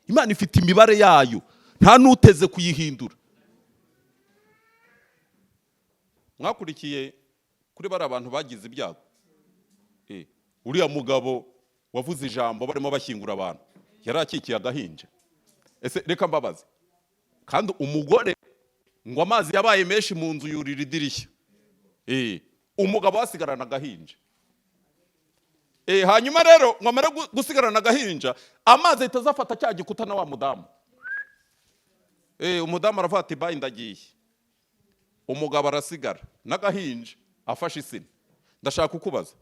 Imana ifite imibare yayo, nta n'uteze kuyihindura. Mwakurikiye kuri bari abantu bagize ibyago. Uriya mugabo wavuze ijambo barimo bashyingura abantu yari akikiye agahinja. Ese reka mbabaze, kandi umugore ngo amazi yabaye menshi mu nzu yurira idirishya, umugabo asigarana agahinja. Hanyuma rero ngo amare gusigarana agahinja, amazi ahita azafata cya gikuta na wa mudamu. Umudamu aravuga ati bayi ndagiye, umugabo arasigara n'agahinja afashe isina. Ndashaka kukubaza,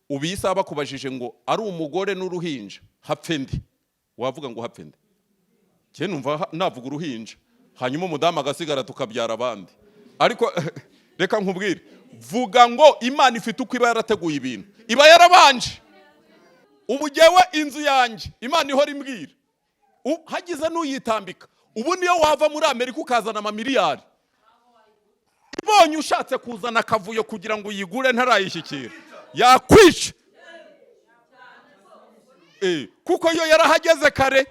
ubu iyi saha bakubajije ngo ari umugore n'uruhinja hapfe nde, wavuga ngo hapfe nde? Njye numva navuga uruhinja, hanyuma umudamu agasigara tukabyara abandi. Ariko reka nkubwire, vuga ngo Imana ifite uko iba yarateguye ibintu, iba yarabanje. Ubu jyewe inzu yanjye Imana ihora imbwira, hagize n'uyitambika, ubu niyo wava muri Amerika ukazana amamiliyari, ibonye ushatse kuzana akavuyo kugira ngo uyigure ntarayishyikira, yakwica. Kuko yo yarahageze kare.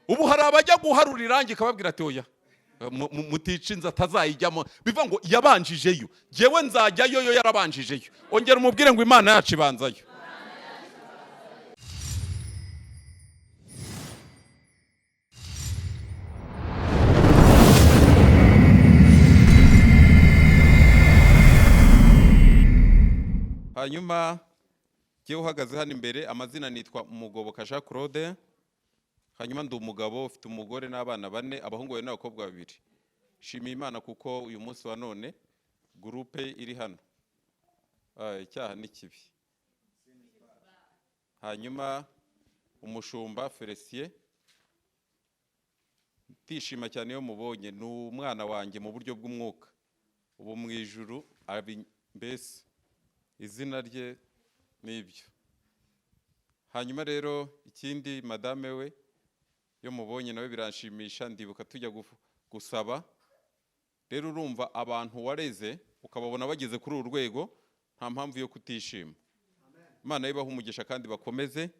Ubu hari abajya guharura irangi ikababwira ati oya, mutica inzu atazayijyamo. Bivuga ngo yabanjijeyo, jyewe nzajyayo, yo yarabanjijeyo. Ongera umubwire ngo Imana yacu ibanzayo. Hanyuma jyewe uhagaze hano imbere, amazina nitwa Mugoboka Jean Claude. Hanyuma ndi umugabo ufite umugore n'abana bane, abahungu babiri n'abakobwa babiri. Nshimiye Imana kuko uyu munsi wa none groupe iri hano. Icyaha ni kibi. Hanyuma umushumba Felicien, ndishima cyane iyo mubonye, ni umwana wanjye mu buryo bw'umwuka. Ubu mu ijuru mbese izina rye nibyo. Hanyuma rero ikindi, madame we iyo mubonye nawe biranshimisha, ndibuka tujya gusaba. Rero urumva abantu wareze ukababona bageze kuri uru rwego, nta mpamvu yo kutishima. Imana ibahe umugisha kandi bakomeze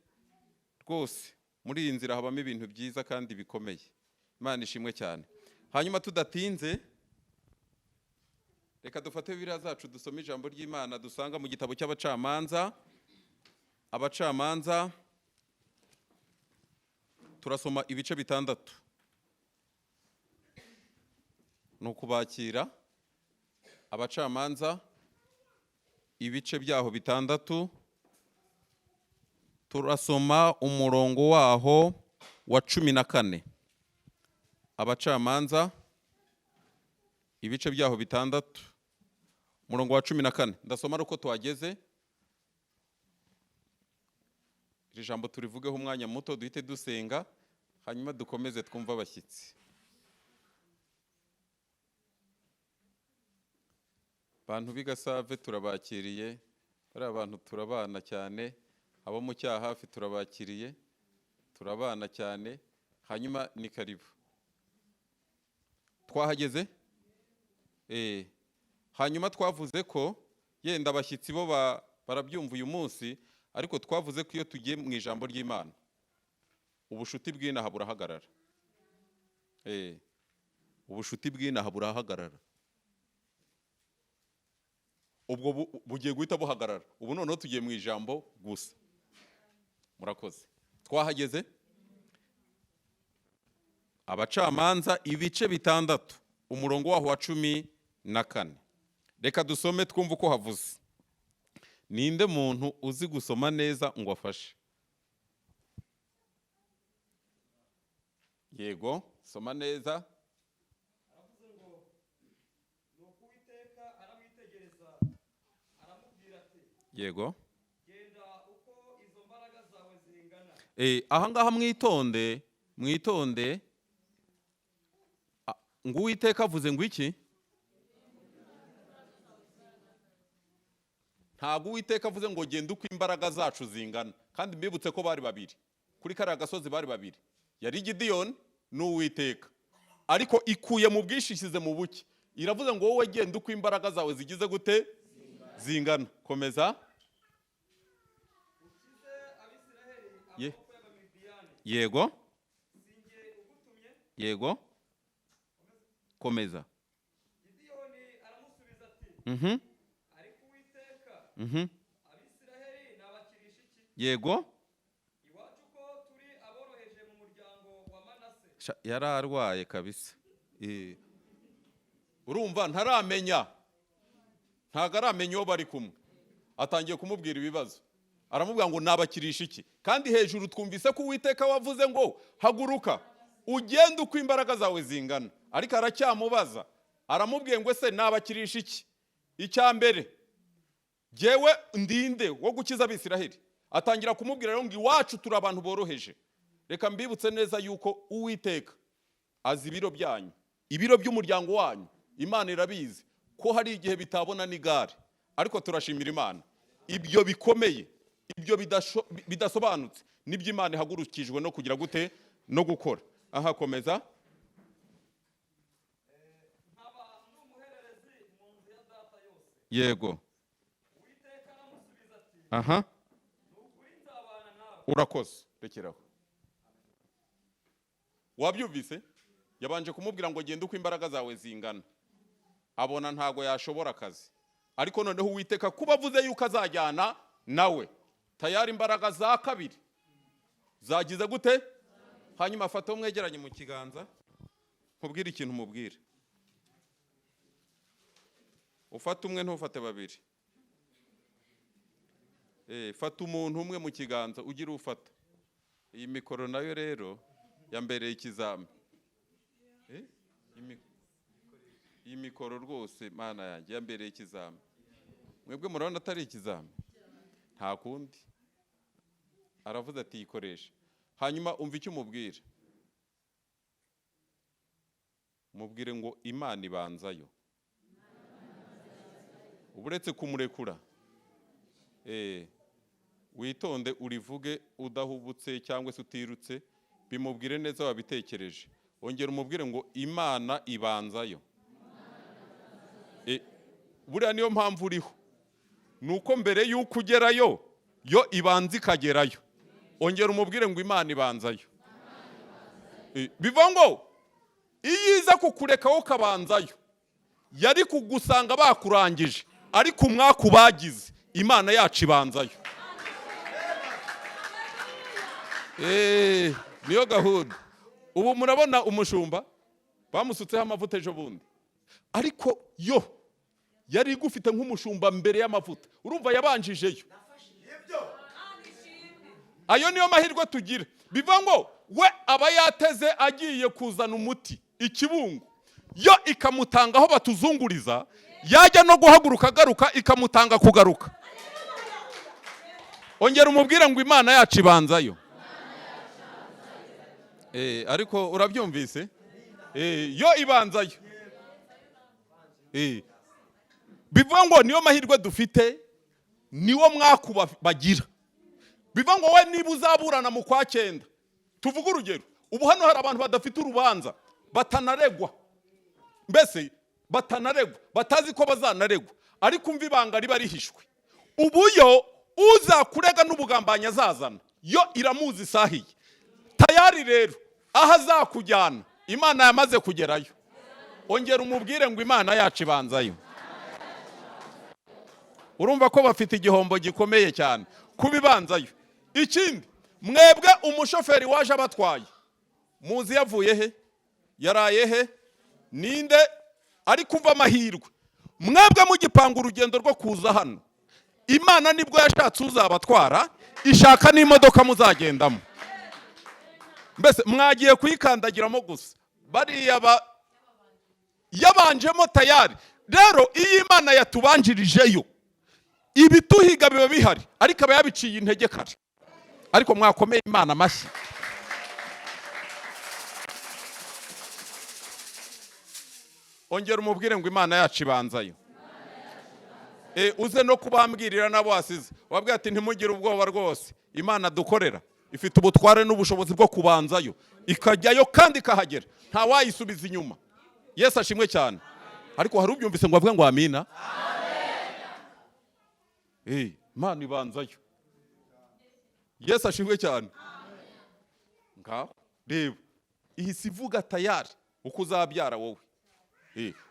rwose. Muri iyi nzira habamo ibintu byiza kandi bikomeye. Imana ishimwe cyane. Hanyuma tudatinze, reka dufate Bibiliya zacu dusome ijambo ry'Imana dusanga mu gitabo cy'Abacamanza. Abacamanza turasoma ibice 6. Ni ukubakira. Abacamanza ibice byaho 6, turasoma umurongo waho wa 14. Abacamanza ibice byaho 6, umurongo wa 14. Ndasoma ari uko tuhageze. Iri jambo turivugeho umwanya muto, duhite dusenga, hanyuma dukomeze twumve abashyitsi. Bantu b'i Gasave turabakiriye, bari abantu turabana cyane, abo mu Cyahafi turabakiriye, turabana cyane, hanyuma ni karibu. Twahageze? Hanyuma twavuze ko yenda abashyitsi bo barabyumva uyu munsi, ariko twavuze ko iyo tugiye mu ijambo ry'Imana ubushuti bw'inaha burahagarara. Ubushuti bw'inaha burahagarara. Ubwo bugiye guhita buhagarara. Ubu noneho tugiye mu ijambo gusa. Murakoze. Twahageze? Abacamanza ibice 6, umurongo waho wa 14. Reka dusome twumve uko havuze. Ninde muntu uzi gusoma neza ngo afashe? Yego, soma neza. Aravuze ngo nuko Uwiteka aramwitegereza aramubwira ati Yego. genda uko izo mbaraga zawe zingana. Aha ngaha mwitonde, mwitonde. Ngo Uwiteka avuze ngo iki? Ntabwo Uwiteka avuze ngo genda uko imbaraga zacu zingana. Kandi mbibutse ko bari babiri kuri kariya gasozi, bari babiri, yari Gidiyoni n'Uwiteka. Ariko ikuye mu bwinshi ishyize mu buke, iravuze ngo wowe genda uko imbaraga zawe zigize gute? Zingana. Komeza. Ukize Abisiraheli Ye. amaboko y'Abamidiyani. Yego. Yego, komeza. Gideyoni aramusubiza ati: "Ariko Uwiteka, Abisiraheli nabakirisha iki? Iwacu ko turi aboroheje mu muryango wa Manase?" Sha, yari arwaye kabisa. Urumva ntaramenya, ntabwo aramenya uwo bari kumwe. Atangiye kumubwira ibibazo, aramubwira ngo nabakirisha iki, kandi hejuru twumvise ko Uwiteka wavuze ngo haguruka ugende uko imbaraga zawe zingana. Ariko aracyamubaza, aramubwiye ngo ese nabakirisha iki? Icya mbere, jyewe ndinde wo gukiza Abisiraheli? Atangira kumubwira rero ngo iwacu turi abantu boroheje. Reka mbibutse neza yuko Uwiteka azi ibiro byanyu, ibiro by'umuryango wanyu. Imana irabizi ko hari igihe bitabona n'igare, ariko turashimira Imana. Ibyo bikomeye, ibyo bidasobanutse, nibyo Imana ihagurukijwe no kugira gute? No gukora. Aha, komeza. Nkaba n'umuhererezi mu nzu ya data yose. Uwiteka aramusubiza ati: "Ni ukuri nzabana nawe." Urakoze, rekeraho. Wabyumvise, yabanje kumubwira ngo genda uko imbaraga zawe zingana. Abona ntago yashobora akazi, ariko noneho Uwiteka kuba avuze yuko azajyana nawe, tayari imbaraga za kabiri zagize gute? Hanyuma afata uwo mwegeranye mu kiganza, nkubwire ikintu umubwire. Ufate umwe, ntufate babiri. Fata umuntu umwe mu kiganza, ugire ufata iyi mikoro. Nayo rero yambereye ikizami. Iyi mikoro rwose, Mana yanjye, yambereye ikizami. Mwebwe murabona atari ikizami? Nta kundi, aravuze ati yikoreshe. Hanyuma umva icyo umubwira. Mubwire ngo Imana ibanzayo. Uretse kumurekura, witonde, urivuge udahubutse cyangwa se utirutse. Bimubwire neza wabitekereje. Ongera umubwire ngo Imana ibanzayo. Buriya niyo mpamvu uriho, ni uko mbere y'uko ugerayo yo ibanza ikagerayo. Ongera umubwire ngo Imana ibanzayo. Biva ngo iyo iza kukureka wowe ukabanzayo, yari kugusanga bakurangije. Ariko umwaku bagize, Imana yacu ibanzayo. Niyo gahunda. Ubu murabona umushumba bamusutseho amavuta ejo bundi, ariko yo yari igufite nk'umushumba mbere y'amavuta. Urumva yabanjijeyo. Ayo niyo mahirwe tugira. Biva ngo we aba yateze agiye kuzana umuti ikibungo, yo ikamutanga aho batuzunguriza. Yajya no guhaguruka agaruka, ikamutanga kugaruka. Ongera umubwire ngo Imana yacu ibanzayo. Ariko urabyumvise? Yo ibanzayo. Bivuga ngo niyo mahirwe dufite, niwo mwaku bagira. Bivuga ngo we niba uzaburana mu kwa cyenda, tuvuge urugero, ubu hano hari abantu badafite urubanza, batanaregwa, mbese batanaregwa, batazi ko bazanaregwa. Ariko umva ibanga riba rihishwe. Ubu yo uzakurega n'ubugambanyi azazana, yo iramuzi isahiye tayari. Rero aho azakujyana, Imana yamaze kugerayo. Ongera umubwire ngo Imana yacu ibanzayo. Urumva ko bafite igihombo gikomeye cyane kubibanzayo. Ikindi, mwebwe umushoferi waje abatwaye muzi yavuye he, yaraye he, ninde? Ari kumva amahirwe, mwebwe mugipanga urugendo rwo kuza hano, Imana nibwo yashatse uzabatwara, ishaka n'imodoka muzagendamo. Mbese mwagiye kuyikandagiramo gusa, bariya ba yabanjemo tayari. Rero iyo Imana yatubanjirijeyo, ibituhiga biba bihari, ariko aba yabiciye intege kare. Ariko mwakomeye Imana amashyi. Ongera umubwire ngo Imana yacu ibanzayo. Uze no kubambwirira n'abo wasize, wabwira ati ntimugire ubwoba rwose, Imana dukorera ifite ubutware n'ubushobozi bwo kubanzayo, ikajyayo kandi ikahagera, nta wayisubiza inyuma. Yesu ashimwe cyane. Ariko hari ubyumvise ngo avuge ngo amina? Imana ibanzayo. Yesu ashimwe cyane. Ngaho reba. Ihise ivuga tayari uko uzabyara wowe.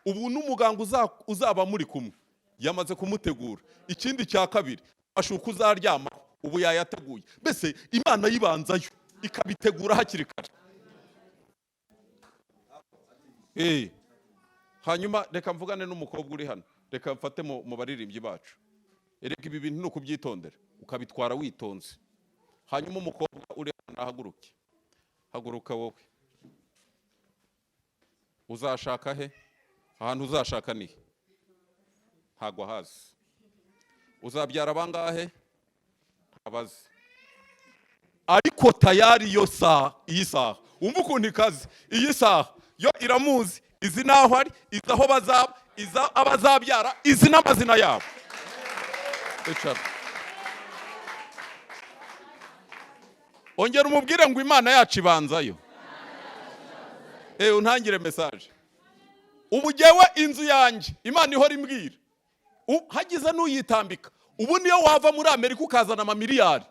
Ubu n'umuganga uzaba muri kumwe yamaze kumutegura. Ikindi cya kabiri, ashuka uzaryamaho ubu yayateguye. Mbese Imana yibanzayo ikabitegura hakiri kare. Hanyuma reka mvugane n'umukobwa uri hano, reka mfate mu baririmbyi bacu. Erega ibi bintu ni ukubyitondera, ukabitwara witonze. Hanyuma umukobwa uri hano ahaguruke. Haguruka wowe. Uzashaka he? Ahantu uzashaka ni he? Ntago ahazi. Uzabyara bangahe? Ntabazi. Ariko tayari yo saha, iyi saha, umva ukuntu ikaze, iyi saha yo iramuzi, izi naho ari, izi aho bazaba, izi abazabyara, izi n'amazina yabo. Icara. Ongera umubwire ngo Imana yacu ibanzayo. Untangire message. Ubu jyewe inzu yanjye Imana ihora imbwira, hagize n'uyitambika. Ubu niyo wava muri Amerika ukazana amamiliyari,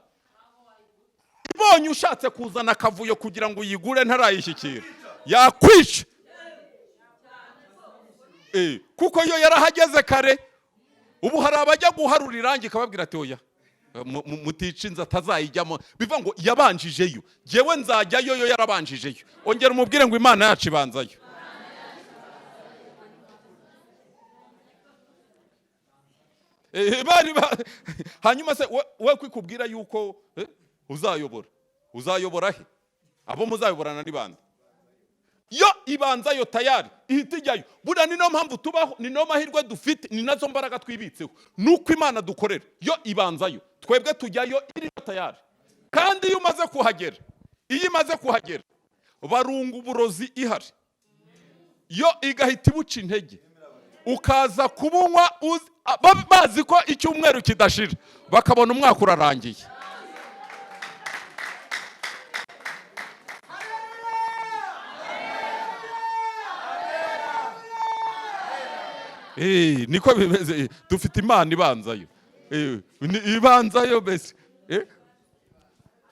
ibonye ushatse kuzana akavuyo kugira ngo uyigure ntarayishyikira, yakwica. Kuko yo yarahageze kare. Ubu hari abajya guharura irangi ikababwira ati oya, mutica inzu atazayijyamo. Bivuga ngo yabanjijeyo, jyewe nzajyayo, yo yarabanjijeyo. Ongera umubwire ngo Imana yacu ibanzayo. Hanyuma se we kwikubwira yuko uzayobora, uzayobora he? Abo muzayoborana ni bande? Yo ibanza yo tayari ihita ijyayo. Buriya ni no mpamvu tubaho, ni no mahirwe dufite, ni nazo mbaraga twibitseho, nuko Imana dukorera yo ibanzayo, twebwe tujyayo iri tayari. Kandi iyo umaze kuhagera, iyo imaze kuhagera barunga uburozi ihari, yo igahita ibuca intege, ukaza kubunywa bazi ko icyumweru kidashira, bakabona umwaka urarangiye. Niko bimeze, dufite Imana ibanzayo. Ibanzayo mbese.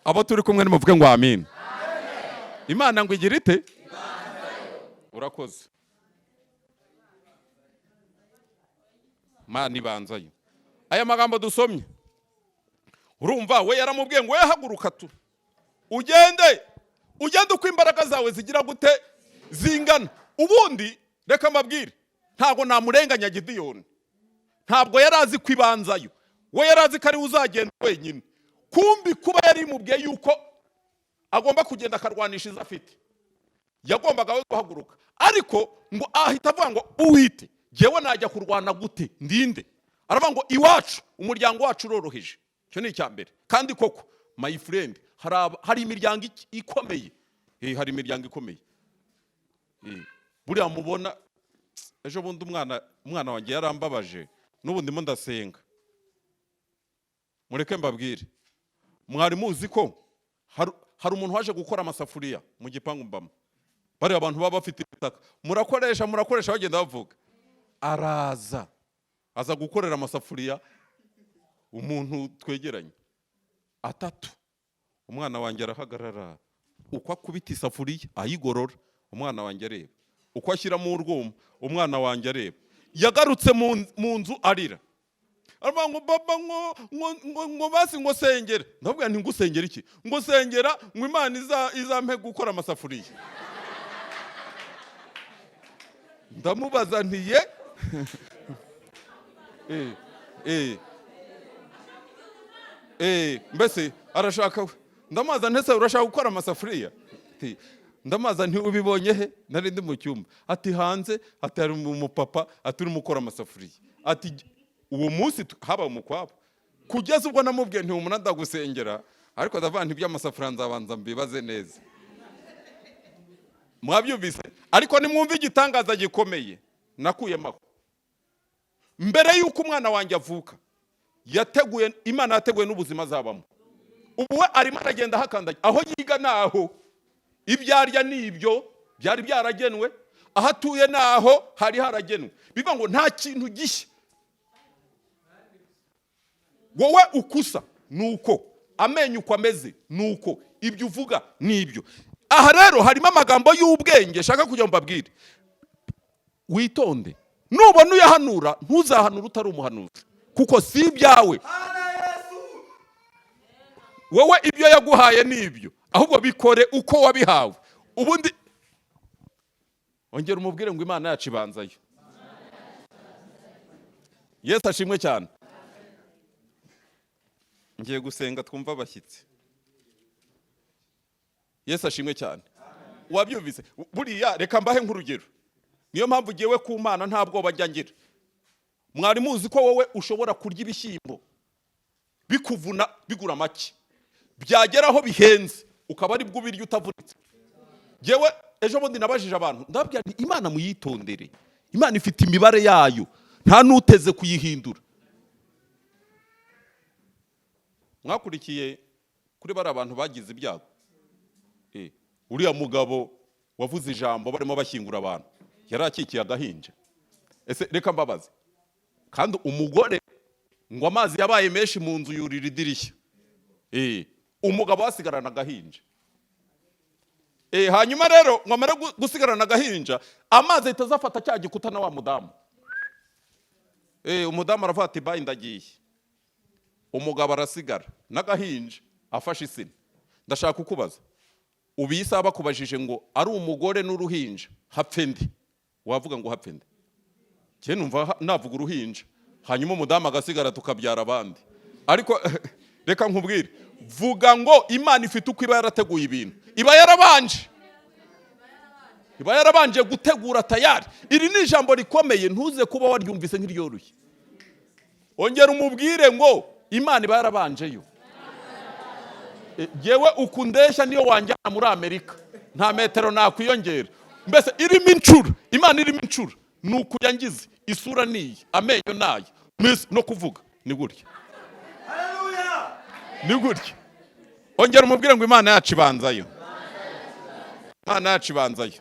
Abo turi kumwe nimuvuge ngo amin. Imana ngo igira ite? Urakoze. Imana ibanzayo. Aya magambo dusomye, urumva we yaramubwiye ngo haguruka tu, ugende, ugende uko imbaraga zawe zigira gute zingana. Ubundi reka mbabwire, ntabwo namurenganya Gidiyoni, ntabwo yari azi ko ibanzayo, we yari azi ko ari uzagenda wenyine. Kumbi kuba yari imubwiye yuko agomba kugenda akarwanisha izo afite, yagombaga we guhaguruka. Ariko ngo ahita avuga ngo uwite, jyewe najya kurwana gute, ndinde? Aravuga ngo iwacu umuryango wacu uroroheje. Icyo ni icya mbere. Kandi koko my friend, hari imiryango ikomeye. Hari imiryango ikomeye. Buriya mubona ejo bundi umwana wanjye yarambabaje, n'ubu ndimo ndasenga. Mureke mbabwire, mwari muzi ko hari umuntu waje gukora amasafuriya mu gipangu mbamo. Bari abantu baba bafite ibitaka, murakoresha murakoresha, bagenda bavuga. Araza aza gukorera amasafuriya umuntu twegeranye atatu. Umwana wanjye arahagarara, uko akubita isafuriya ayigorora, umwana wanjye areba, uko ashyiramo urwuma, umwana wanjye areba. Yagarutse mu nzu arira, aravuga ngo baba ngo basi ngo sengera. Ndavuga nti ngusengera iki? Ngo sengera ngo Imana izampe gukora amasafuriya. Ndamubaza nti ye mbese arashaka. Ndamubaza nti ese urashaka gukora amasafuriya? Ndamubaza nti ubibonye he? Nari ndi mu cyumba. Ati hanze, ati hari umupapa, ati urimo ukora amasafuriya. Ati uwo munsi haba umukwabo. Kugeza ubwo namubwiye nti umuntu ndagusengera, ariko ndavuga nti iby'amasafuriya nzabanza mbibaze neza. Mwabyumvise? Ariko nimwumve igitangaza gikomeye nakuyemo aho. Mbere yuko umwana wanjye avuka, yateguye, Imana yateguye n'ubuzima azabamo. Ubu we arimo aragenda ahakandagira, aho yiga naho, ibyo arya ni ibyo byari byaragenwe, aho atuye naho hari haragenwe. Bivuga ngo nta kintu gishya. Wowe ukusa nuko, amenyo uko ameze nuko, ibyo uvuga nibyo. Aha rero harimo amagambo y'ubwenge shaka kugira ngo mbabwire. Witonde, nubona uyahanura, ntuzahanure utari umuhanuzi, kuko si ibyawe. Wowe ibyo yaguhaye ni ibyo, ahubwo bikore uko wabihawe. Ubundi ongera umubwire ngo Imana yacu ibanzayo. Yesu ashimwe cyane. Ngiye gusenga twumva abashyitsi. Yesu ashimwe cyane. Wabyumvise? Buriya reka mbahe nk'urugero. Niyo mpamvu ugiyewe ku Mana nta bwoba njya ngira. Mwari muzi ko wowe ushobora kurya ibishyimbo bikuvuna bigura make, byagera aho bihenze ukaba ari bwo ubirya utavunitse? Yewe, ejo bundi nabajije abantu, ndababwira nti: "Imana muyitondere, Imana ifite imibare yayo, nta n'uteze kuyihindura." Mwakurikiye kuri bari abantu bagize ibyago. Uriya mugabo wavuze ijambo barimo bashyingura abantu, yari akikiye agahinja. Ese reka mbabaze, kandi umugore ngo amazi yabaye menshi mu nzu yurira idirishya, umugabo asigarana agahinja. Hanyuma rero ngo amare gusigarana agahinja, amazi ahita azafata cya gikuta na wa mudamu. Umudamu aravuga ati: "Bye, ndagiye." Umugabo arasigara n'agahinja afashe isina. Ndashaka kukubaza, ubu iyi saha bakubajije ngo ari umugore n'uruhinja hapfe nde, wavuga ngo hapfe nde? Njye numva navuga uruhinja, hanyuma umudamu agasigara tukabyara abandi. Ariko reka nkubwire, vuga ngo Imana ifite uko iba yarateguye ibintu, iba yarabanje gutegura tayari. Iri ni ijambo rikomeye, ntuze kuba waryumvise nk'iryoroshye. Ongera umubwire ngo Imana iba yarabanjeyo. Jyewe uku ndeshya, niyo wanjyana muri Amerika nta metero nakwiyongera. Mbese irimo incura, Imana irimo incura, ni uku yangize, isura niyi, amenyo nayo, mbese no kuvuga ni gutya, ni gutya. Ongera umubwire ngo Imana yacu ibanzayo, Imana yacu ibanzayo.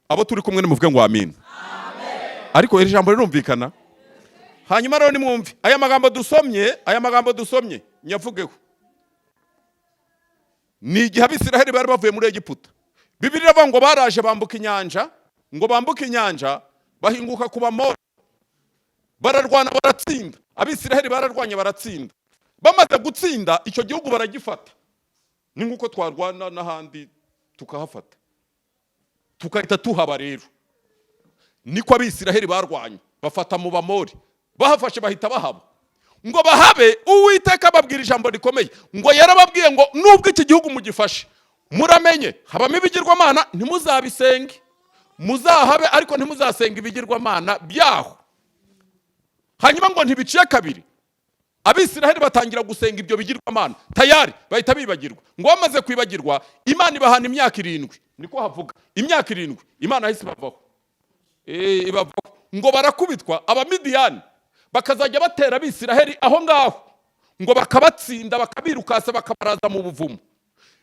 Abo turi kumwe nimuvuge ngo amina. Ariko iri jambo rirumvikana. Hanyuma rero nimwumve aya magambo dusomye, aya magambo dusomye nyavugeho. Ni igihe Abisiraheli bari bavuye muri Egiputa. Bibiliya iravuga ngo baraje bambuka inyanja, ngo bambuke inyanja bahinguka ku Bamori, bararwana baratsinda. Abisiraheli bararwanye baratsinda. Bamaze gutsinda, icyo gihugu baragifata. Ni nk'uko twarwana n'ahandi tukahafata, tukahita tuhaba. Rero niko Abisiraheli barwanye, bafata mu Bamori, bahafashe bahita bahaba. Ngo bahabe, Uwiteka ababwira ijambo rikomeye, ngo yarababwiye ngo: "Nubwo iki gihugu mugifashe, muramenye habamo ibigirwamana, ntimuzabisenge. Muzahabe ariko ntimuzasenga ibigirwamana byaho." Hanyuma ngo ntibiciye kabiri, Abisiraheli batangira gusenga ibyo bigirwamana, tayari bahita bibagirwa. Ngo bamaze kwibagirwa, Imana ibahana imyaka 7, niko havuga, imyaka 7 Imana yahise ibavaho. Ibavaho. Ngo barakubitwa, Abamidiyani bakazajya batera Abisiraheli aho ngaho, ngo bakabatsinda, bakabirukasa, bakabaraza mu buvumo.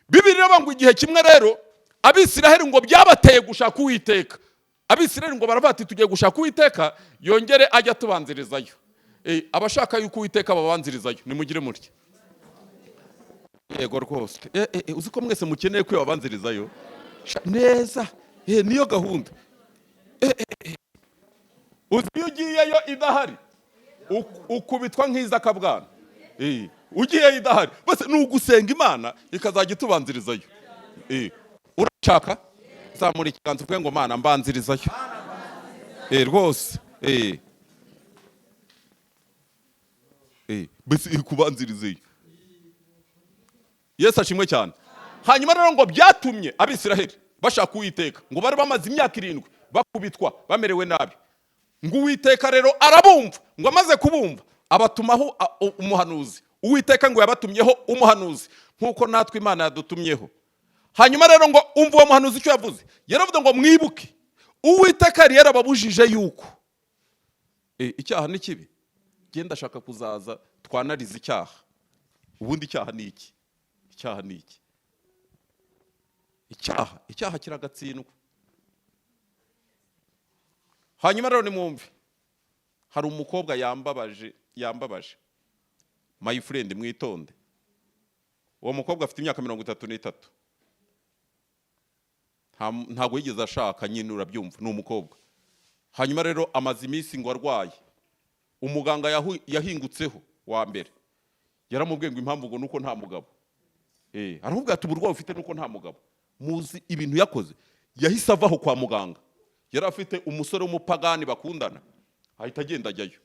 Bibiliya iravuga ngo igihe kimwe rero Abisiraheli ngo byabateye gushaka Uwiteka. Abisiraheli ngo baravuga ati: "Tugiye gushaka Uwiteka yongere ajya atubanzirizayo." Abashaka yuko Uwiteka babanzirizayo nimugire mutya. Yego rwose. Uzi ko mwese mukeneye ko yabanzirizayo neza? Niyo gahunda. Uzi iyo ugiyeyo idahari ukubitwa nk'izakabwana. Ugiyeyo idahari bose. Ni ugusenga Imana ikazajya itubanzirizayo. Urashaka? Zamura ikiganza uvuge ngo: "Mana, mbanzirizayo." Rwose. Mbese ikubanzirizeyo. Yesu ashimwe cyane. Hanyuma rero ngo byatumye Abisiraheli bashaka Uwiteka. Ngo bari bamaze imyaka 7 bakubitwa, bamerewe nabi. Ngo Uwiteka rero arabumva. Ngo amaze kubumva abatumaho umuhanuzi. Uwiteka ngo yabatumyeho umuhanuzi nk'uko natwe Imana yadutumyeho. Hanyuma rero ngo umva uwo muhanuzi icyo yavuze. Yaravuze ngo: "Mwibuke Uwiteka yari yarababujije yuko icyaha ni kibi." Genda, ashaka kuzaza twanariza icyaha. Ubundi icyaha ni iki? Icyaha ni iki? Icyaha kiragatsindwa. Hanyuma rero nimwumve, hari umukobwa yambabaje, yambabaje. My friend, mwitonde. Uwo mukobwa afite imyaka 33, ntabwo yigeze ashaka nyine, urabyumva, ni umukobwa. Hanyuma rero amaze iminsi ngo arwaye. Umuganga yahingutseho wa mbere yaramubwiye ngo impamvu ngo nuko nta mugabo. Aramubwira ati uburwayi ufite nuko nta mugabo. Muzi ibintu yakoze, yahise avaho kwa muganga. Yari afite umusore w'umupagani bakundana, ahita agenda ajyayo.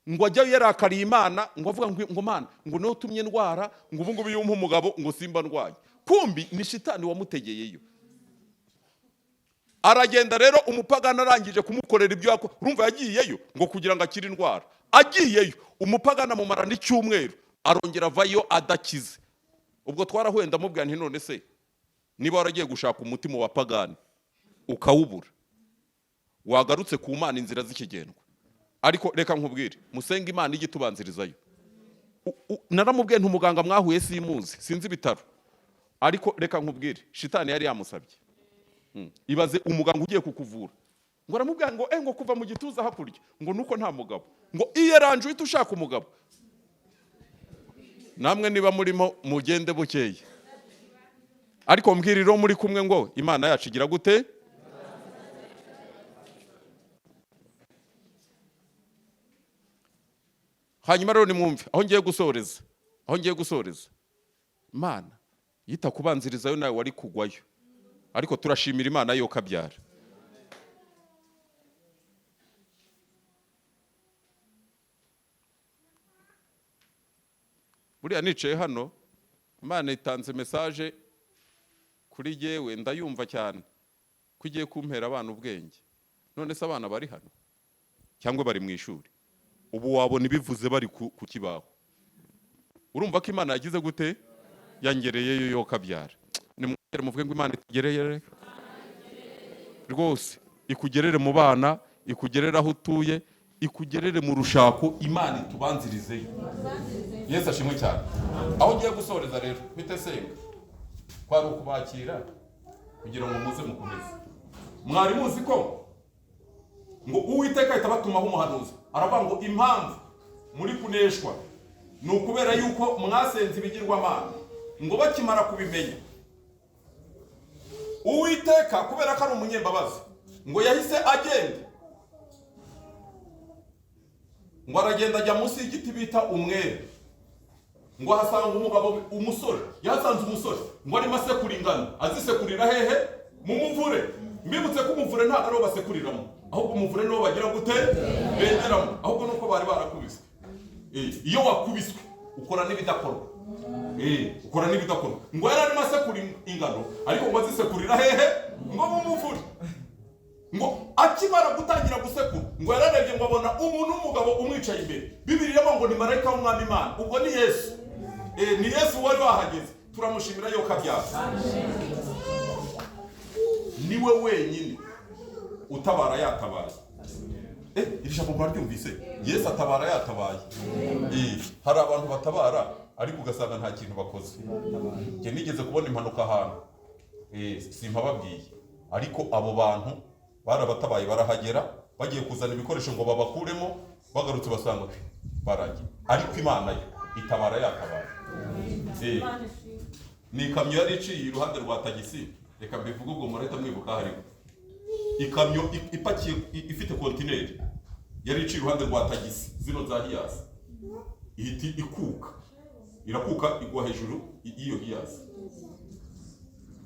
Ngo ajyayo yarakariye Imana, ngo avuga ngo Mana ngo niwe utumye ndwara, ngo ubu ngubu iyo umpa umugabo ngo simba ndwaye. Kumbi ni shitani wamutegeyeyo. Aragenda rero, umupagani arangije kumukorera ibyo yakora, urumva yagiyeyo ngo kugira ngo akire indwara. Agiyeyo umupagani amumara n'icyumweru, arongera avayo adakize. Ubwo twarahuye ndamubwira nti none se niba waragiye gushaka umuti mu bapagani ukawubura, wagarutse ku Mana inzira z'ikigendwa. Ariko reka nkubwire, musenge Imana ijye itubanzirizayo. Naramubwiye nti umuganga mwahuye simuzi, sinzi ibitaro, ariko reka nkubwire, shitani yari yamusabye. Ibaze umuganga ugiye kukuvura ngo aramubwira ngo ngo kuva mu gituza hakurya ngo nuko nta mugabo, ngo iyeranje uhite ushaka umugabo. Namwe niba murimo mugende bukeye, ariko mbwiriro muri kumwe ngo Imana yacu igira gute? Hanyuma rero nimwumve aho ngiye gusoreza, aho ngiye gusoreza. Imana yita kubanzirizayo nawe wari kugwayo, ariko turashimira Imana yo kabyara. Buriya nicaye hano Imana itanze message kuri jewe, ndayumva cyane ko igiye kumpera abana ubwenge. None se abana bari hano cyangwa bari mu ishuri? Ubu wabona ibivuze bari ku kibaho. Urumva ko Imana yagize gute? Yangereyeyo yo kabyara. Nimwongere muvuge ngo Imana itugereye rwose, ikugerere mu bana, ikugerere aho utuye, ikugerere mu rushako, Imana itubanzirizeyo. Yesu ashimwe cyane. Aho ngiye gusoreza rero mpite senga, kwari ukubakira kugira ngo muze mukomeze. Mwari muzi ko ngo Uwiteka ahita abatumaho umuhanuzi, aravuga ngo impamvu muri kuneshwa ni ukubera yuko mwasenze ibigirwamana. Ngo bakimara kubimenya, Uwiteka kubera ko ari umunyembabazi ngo yahise agenda, ngo aragenda ajya munsi y'igiti bita umwere, ngo ahasanga umugabo umusore, yahasanze umusore ngo arimo asekura ingano. Azisekurira hehe? Mu muvure. Mbibutse ko umuvure ntabwo ariwo basekuriramo, ahubwo umuvure niwo bagira gute? Bengeramo. Ahubwo nuko bari barakubiswe. Iyo wakubiswe ukora n'ibidakorwa. Ukora n'ibidakorwa. Ngo yari arimo asekura ingano, ariko ngo azisekurira hehe? Ngo mu muvure. Ngo akimara gutangira gusekura, ngo yararebye ngo abona umuntu w'umugabo umwicaye imbere. Bibiliya iravuga ngo ni marayika w'umwami Imana. Ubwo ni Yesu. Ni Yesu wari wahageze. Turamushimira yo kabyara. Niwe wenyine utabara yatabaye. Iri jambo mwaryumvise? Yesu atabara yatabaye. Hari abantu batabara ariko ugasanga nta kintu bakoze. Njye nigeze kubona impanuka ahantu, simpababwiye, ariko abo bantu barabatabaye barahagera, bagiye kuzana ibikoresho ngo babakuremo, bagarutse basanga baragiye. Ariko Imana yo itabara yatabaye. Ni ikamyo yari iciye iruhande rwa tagisi, reka mbivuge ubwo murahita mwibuka hariho ikamyo ipakiye ifite kontineri yari iciye iruhande rwa tagisi zino za Hiyasi, ihita ikuka, irakuka igwa hejuru y'iyo Hiyasi.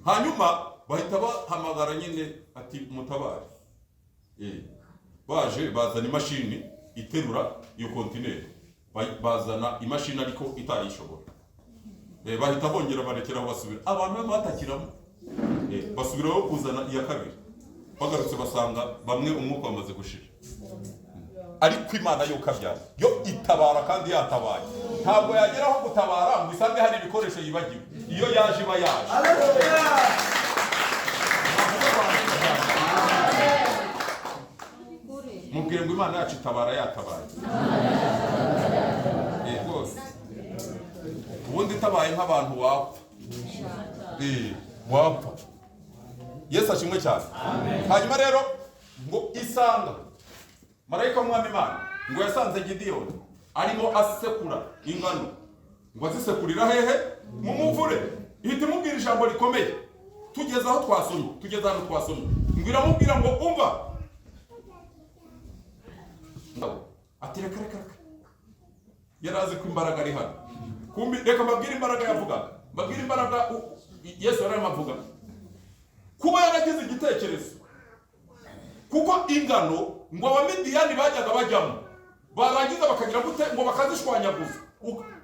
Hanyuma bahita bahamagara nyine ati mutabare. Baje bazana imashini iterura iyo kontineri, bazana imashini ariko itayishobora. Bahita bongera barekeraho basubira, abantu batakiramo, basubiraho kuzana iya kabiri. Bagarutse basanga bamwe umwuka wamaze gushira. Ariko Imana yo kabyara yo itabara kandi yatabaye. Ntabwo yageraho gutabara ngo isange hari ibikoresho yibagiwe. Iyo yaje iba yaje. Mubwire ngo Imana yacu itabara yatabaye. Rwose ubundi itabaye nk'abantu wapfa. Wapfa. Yesu ashimwe cyane. Hanyuma rero ngo isanga marayika w'umwami Imana ngo yasanze Gideyoni arimo asekura ingano Ngo azisekurira hehe? Mu muvure. Ihita imubwira ijambo rikomeye. Tugeze aho twasomye, tugeze hano twasomye, ngo iramubwira ngo umva, ati reka reka reka. Yari azi ko imbaraga ari hano. Kumbi reka mbabwire imbaraga yavugaga, mbabwire imbaraga Yesu yari arimo avuga. Kuba yaragize igitekerezo, kuko ingano ngo Abamidiyani bajyaga bajyamo, barangiza bakagira gute? Ngo bakazishwanyaguza,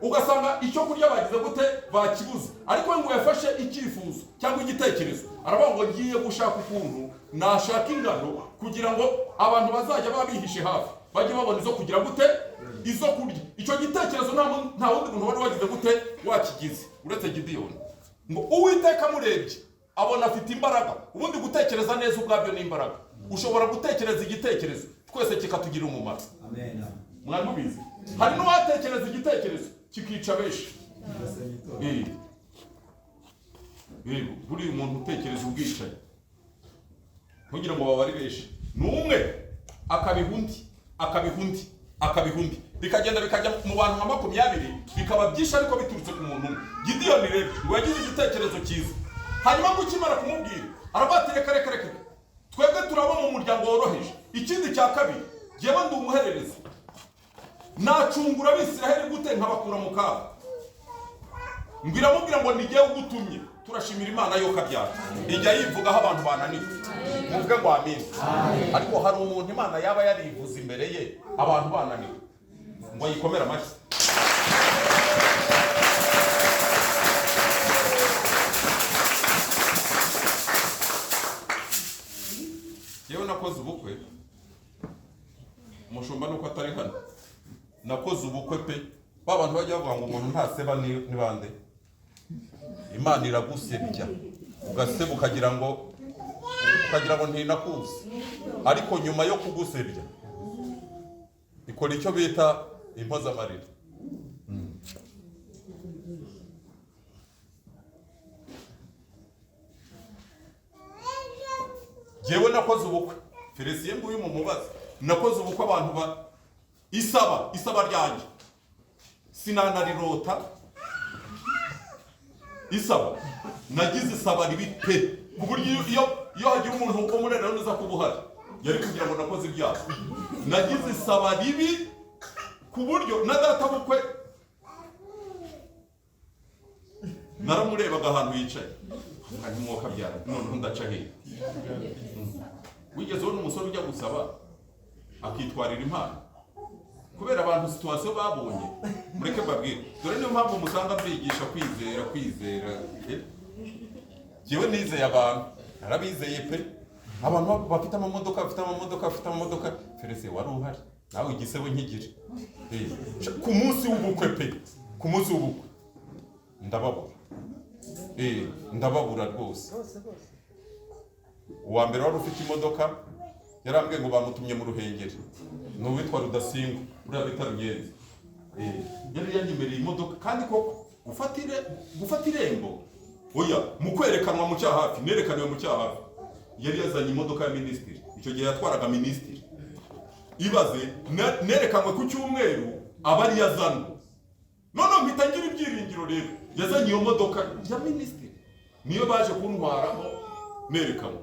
ugasanga icyo kurya bagize gute? Bakibuze. Ariko ngo yafashe icyifuzo cyangwa igitekerezo, aravuga ngo ngiye gushaka ukuntu nashaka ingano kugira ngo abantu bazajya babihishe hafi, bajye babona izo kugira gute? Izo kurya. Icyo gitekerezo nta wundi muntu wari wagize gute wakigize uretse Gidiyoni. Ngo Uwiteka amurebye abona afite imbaraga. Ubundi gutekereza neza ubwabyo ni imbaraga. Ushobora gutekereza igitekerezo twese kikatugirira umumaro. Amen. Mwari mubizi? Hari n'uwatekereza igitekerezo kikica benshi. Yego, buriya umuntu utekereza ubwicanyi ntugira ngo baba ari benshi, ni umwe akabiha undi, akabiha undi, akabiha undi, bikagenda bikajya mu bantu nka 20, bikaba byinshi ariko biturutse ku muntu umwe. Gidiyoni rero ngo yagize igitekerezo cyiza, hanyuma ngo ukimara kumubwira aravuga ati reka reka reka, twebwe turaba mu muryango woroheje. Ikindi cya kabiri, jyewe ndi umuhererezi, nacungura Abisiraheli gute nkabakura mu kaga? Ngo iramubwira ngo ni jyewe ugutumye. Turashimira Imana yo kabyara ijya yivugaho abantu bananiwe, muvuge ngo amen. Ariko hari umuntu Imana yaba yarivuze imbere ye abantu bananiwe ngo ayikomere amashyi. Yewe nakoze ubukwe, umushumba nuko atari hano, nakoze ubukwe pe. Ba bantu bajya bavuga ngo umuntu ntaseba ni bande? Imana iragusebya ugaseba ukagira ngo ntinakuzi, ariko nyuma yo kugusebya ikora icyo bita impozamarira. Jewe nakoze ubukwe, Felicien nguyu mumubaze, nakoze ubukwe abantu ba isaba ryanjye sinanarirota. Isaba nagize isaba ribi pe, ku buryo iyo hagira umuntu wo muri rero uza kubuhari yari kugira ngo nakoze ibyaha. Nagize isaba ribi ku buryo na data bukwe naramurebaga ahantu yicaye ntimwoka byara, noneho ndaca hehe? Wigeze ubona umusore ujya gusaba akitwarira impano? Kubera abantu situation babonye, mureke mbabwire. Dore niyo mpamvu musanga mbigisha kwizera kwizera. Jewe nizeye abantu, narabizeye pe. Abantu bafite amamodoka, bafite amamodoka, bafite amamodoka. Felicien wari uhari nawe igisebo nkigire. Ku munsi w'ubukwe pe, ku munsi w'ubukwe ndababura. Ndababura rwose. Uwa mbere wari ufite imodoka yarambwiye ngo bamutumye mu Ruhengeri, ni uwitwa Rudasingwa uriya bita Rugenzi. Yari yanyemereye imodoka, kandi koko gufata irembo, oya, mu kwerekanwa mu Cyahafi, nerekaniwe mu Cyahafi, yari yazanye imodoka ya minisitiri. Icyo gihe yatwaraga minisitiri. Ibaze, nerekanwe ku cyumweru aba ari yazana. None mpita ngira ibyiringiro rero, yazanye iyo modoka ya minisitiri, niyo baje kuntwaramo nerekanwe.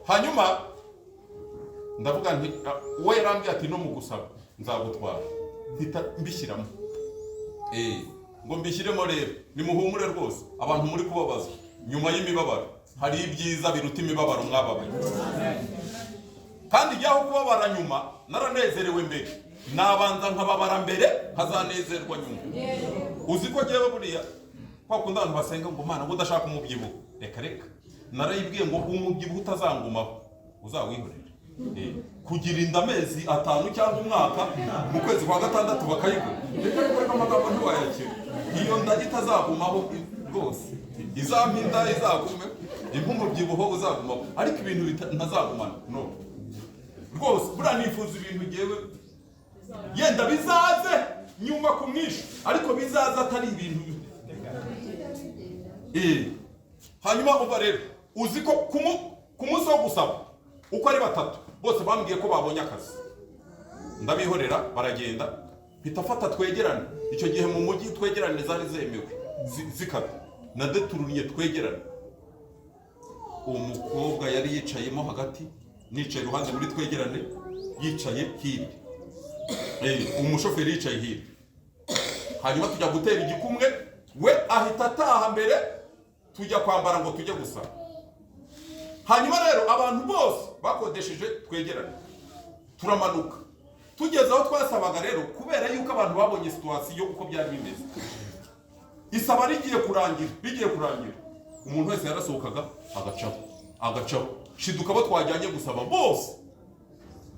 Hanyuma ndavuga nti uwo yarambwiye ati no mu gusaba nzagutwara, mpita mbishyiramo. Ngo mbishyiremo rero, nimuhumure rwose abantu muri kubabaza nyuma y'imibabaro hari ibyiza biruta imibabaro mwababaye. Kandi jyaho kubabara nyuma naranezerewe mbere, nabanza nkababara mbere nkazanezerwa nyuma. Uzi ko jyewe buriya kwa kundi abantu basenga ngo Mana ngo udashaka umubyibuho, reka reka, narayibwiye ngo umubyibuho utazangumaho uzawihorere. Kugira inda amezi 5 cyangwa umwaka, mu kwezi kwa 6 bakayigura. Reka reka, amagambo ntiwayakira. Iyo nda itazagumaho rwose, izampa inda izagume, impa umubyibuho uzagumaho, ariko ibintu ntazagumana no rwose. Buriya nifuza ibintu jyewe yenda bizaze nyuma ku mwisho, ariko bizaza atari ibintu. Hanyuma umva rero, uzi ko ku munsi wo gusaba uko ari batatu bose bambwiye ko babonye akazi, ndabihorera baragenda. Mpita afata twegerane. Icyo gihe mu mujyi twegerane zari zemewe zikata, na deturunye twegerane. Uwo mukobwa yari yicayemo hagati, nicaye iruhande muri twegerane, yicaye hirya. Umushoferi yicaye hirya. Hanyuma tujya gutera igikumwe, we ahita ataha mbere, tujya kwambara ngo tujye gusaba. Hanyuma rero abantu bose bakodesheje twegerane, turamanuka tugeze aho twasabaga. Rero kubera yuko abantu babonye situation uko byari bimeze, isaba rigiye kurangira, umuntu wese yarasohokaga agacaho, shiduka bo twajyanye gusaba bose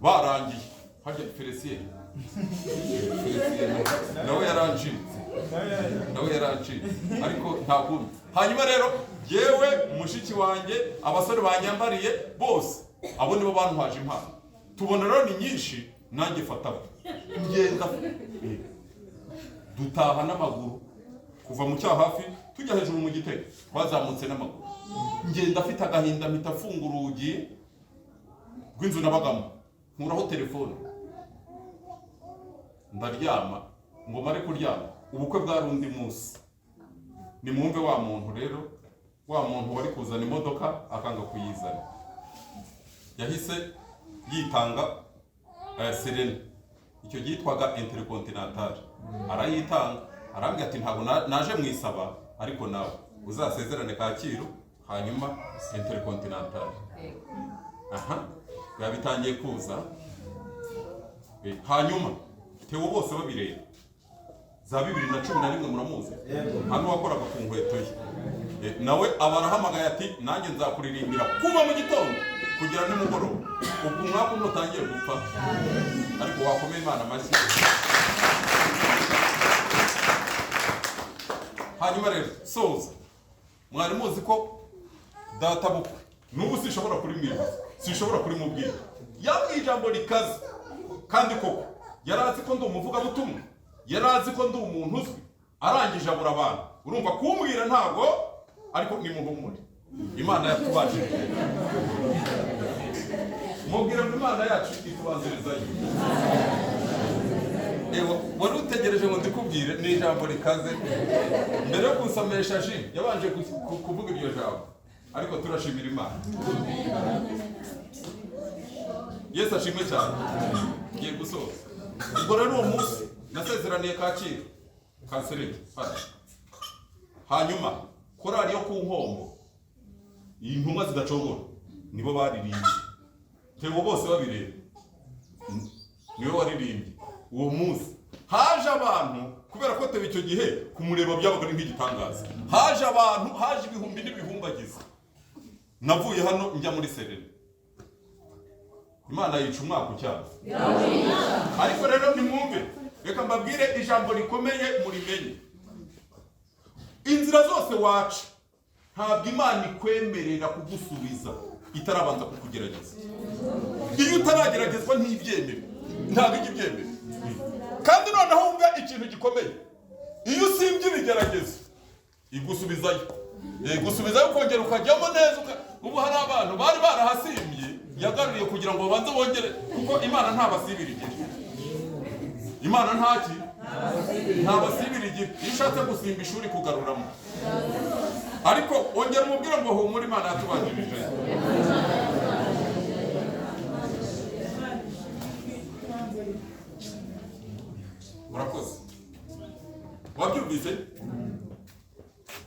barangiye. Harya Felicien nawe yarancitse ariko nta kundi. Hanyuma rero yewe mushiki wanjye, abasore banyambariye bose, abo nibo bantwaje impano. Tubona rero ni nyinshi, nanjye fataho ngenda dutaha n'amaguru kuva mu Cyahafi tujya hejuru mu Gitega, twazamutse n'amaguru. Ngenda afite agahinda, mpita afunga urugi rw'inzu nabagamo, nkuraho telefone ndaryama. Ngo mare kuryama, ubukwe bwari undi munsi. Nimwumve wa muntu rero, wa muntu wari kuzana imodoka akanga kuyizana, yahise yitanga Serena, icyo gitwaga Intercontinental, arayitanga. Arambwira ati ntabwo naje mwisaba, ariko nawe uzasezerane Kacyiru hanyuma Intercontinental. Aha yabitangiye kuza. Hanyuma Theo bose babireba za 2011 muramuzi, hano wakoraga ku nkweto ye, nawe abarahamagaye ati nanjye nzakuririmbira kuva mu gitondo kugera nimugoroba. Ubwo umwaka umwe utangiye gupfa, ariko wakomeye Imana amashyi. Hanyuma rero soza, mwari muzi ko data bukwe n'ubu sinshobora kurimwibuza, sinshobora kurimubwira. Yambwiye ijambo rikaze, kandi koko yari azi ko ndi umuvugabutumwa, yari azi ko ndi umuntu uzwi, arangije abura abantu. Urumva kumbwira ntabwo, ariko nimuhumure, Imana yatubajije. Mubwira ngo Imana yacu itubanzirizayo. Ewa wari utegereje ngo ndikubwire, ni ijambo rikaze. Mbere yo kunsomesha ji yabanje kuvuga iryo jambo, ariko turashimira Imana. Yesu ashimwe cyane. Ngiye gusoza. Ubwo rero uwo munsi nasezeraniye Kacyiru Kanserege. Hanyuma korali yo ku Nkombo, intumwa zidacogora nibo baririmbye. Theo bose babireba niwe waririmbye uwo munsi. Haje abantu, kubera ko Theo icyo gihe kumureba byabaga ari nk'igitangaza. Haje abantu, haje ibihumbi n'ibihumbagiza. Navuye hano njya muri Serena. Imana yica umwaka ucyaza. Ariko rero nimwumve, reka mbabwire ijambo rikomeye murimenye. Inzira zose waca ntabwo Imana ikwemerera kugusubiza itarabanza kukugerageza. Iyo utarageragezwa ntibyemere, ntabwo ijya ibyemera. Kandi noneho wumva ikintu gikomeye, iyo usimbye ibigeragezo igusubizayo, igusubizayo ukongera ukajyamo neza. Ubu hari abantu bari barahasimbye yagaruye kugira ngo babanze bongere, kuko Imana ntabasibira igihe. Imana ntaki ntabasibira igihe. Iyo ushatse gusimba ishuri kugaruramo, ariko ongera umubwire ngo humura, Imana yatubanjirije. Murakoze. Wabyumvise?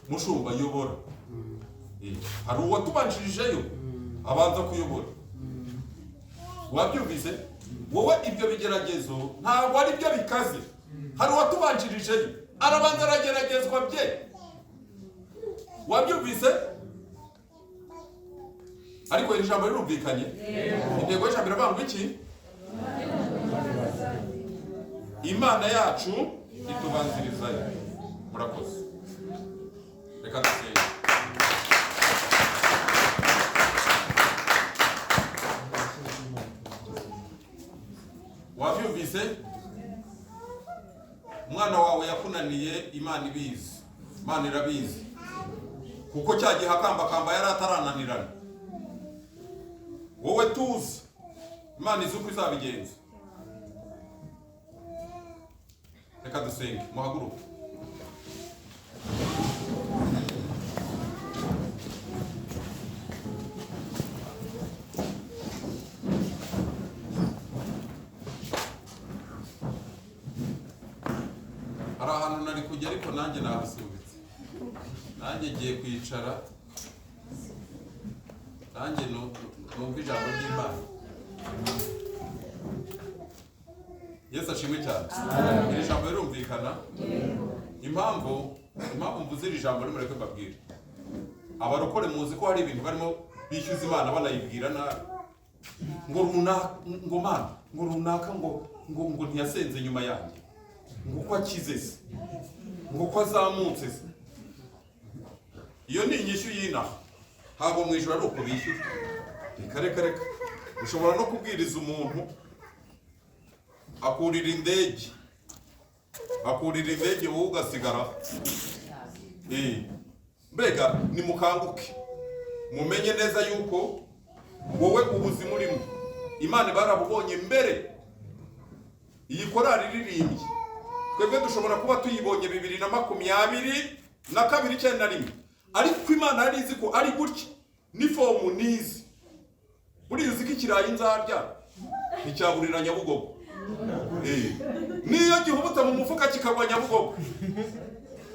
Mushumba yobora. Hari uwatubanjirijeyo abanza kuyobora. Wabyumvise? Wowe ibyo bigeragezo ntabwo ari byo bikaze. Hari uwatubanjirijeyo arabanza arageragezwa bye. Wabyumvise? Ariko iri jambo rirumvikanye? Intego y'ijambo iravuga ngo iki? Imana yacu itubanzirizayo. Murakoze. Reka dusenge. Wabyumvise? Umwana wawe yakunaniye, Imana ibizi. Imana irabizi. Kuko cya gihe akambakamba yari atarananirana. Wowe tuzi, Imana izi uko izabigenza. Reka dusenge, muhaguruke. Hari ahantu nari kujya ariko nanjye nahasubitse, nanjye ngiye kwicara, nanjye numva ijambo ry'Imana. Yesu ashimwe cyane. Iri jambo rirumvikana. Impamvu mvuze iri jambo nimureke mbabwire. Abarokore muzi ko hari ibintu barimo bishyuza Imana banayibwira nabi, ngo runaka, ngo Mana, ngo runaka, ngo ntiyasenze nyuma yanjye, ngo ko akize se, ngo ko azamutse se. Iyo ni inyishyu y'inaha. Ntabwo mu ijoro ari uko bishyura. Reka reka reka. Ushobora no kubwiriza umuntu akurira indege, wowe ugasigara. Mbega nimukanguke, mumenye neza yuko wowe ubuzima urimo Imana barabubonye mbere. Iyi korari iririmbye, twebwe dushobora kuba tuyibonye 2022 cyenda rimwe, ariko Imana yari izi ko ari gutya. Ni fomu nizi buriya uzi ko ikirayi nzarya nticyaburira Nyabugogo. Niyo gihubutse mu mufuka kikagwa Nyabugogo,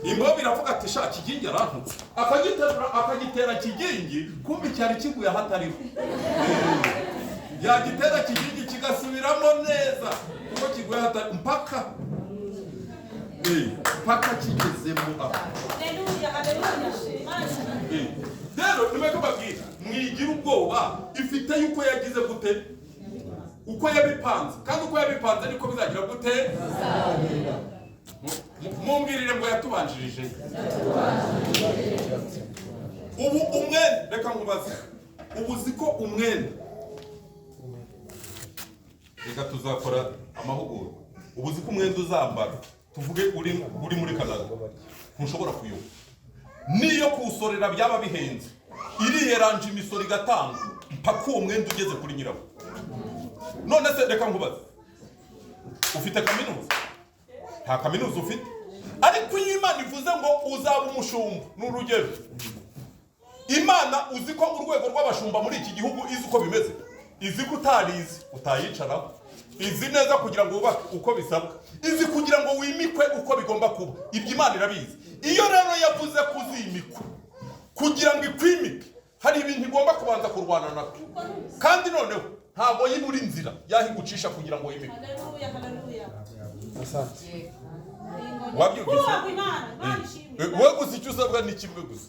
imbobo iravuga ati sha Kigingi arantutse, akagiterura akagitera Kigingi, kumbi cyari kiguye ahatariho. Yagitera Kigingi kigasubiramo neza kuko kiguye ahatari mpaka mpaka kigezemo aho. Rero nimwe kubabwira, mwigira ubwoba, ifite yuko yagize gute, uko yabipanze, kandi uko yabipanze niko bizagira gute. Mumbwirire ngo yatubanjirije. Ubu umwenda, reka nkubaze, ubu uzi ko umwenda, reka tuzakora amahugurwa, ubu uzi ko umwenda uzambara, tuvuge uri muri Canada, ntushobora kuyoba. Niyo kuwusorera byaba bihenze, iriyeranje imisoro igatanga mpaka uwo mwenda ugeze kuri nyirawo. None se reka nkubaze, ufite kaminuza? Nta kaminuza ufite. Ariko iyo Imana ivuze ngo uzaba umushumba, ni urugero, Imana uzi ko urwego rw'abashumba muri iki gihugu izi uko bimeze, izi ko utarizi utayicaraho, izi neza kugira ngo wubake uko bisabwa, izi kugira ngo wimikwe uko bigomba kuba. Ibyo Imana irabizi. Iyo rero yavuze kuzimikwa kugira ngo ikwimike, hari ibintu igomba kubanza kurwana nabyo. Kandi noneho ntabwo yibura inzira yahigucisha kugira ngo wimikwe. Wabyumvise? Wowe gusa icyo usabwa ni kimwe gusa,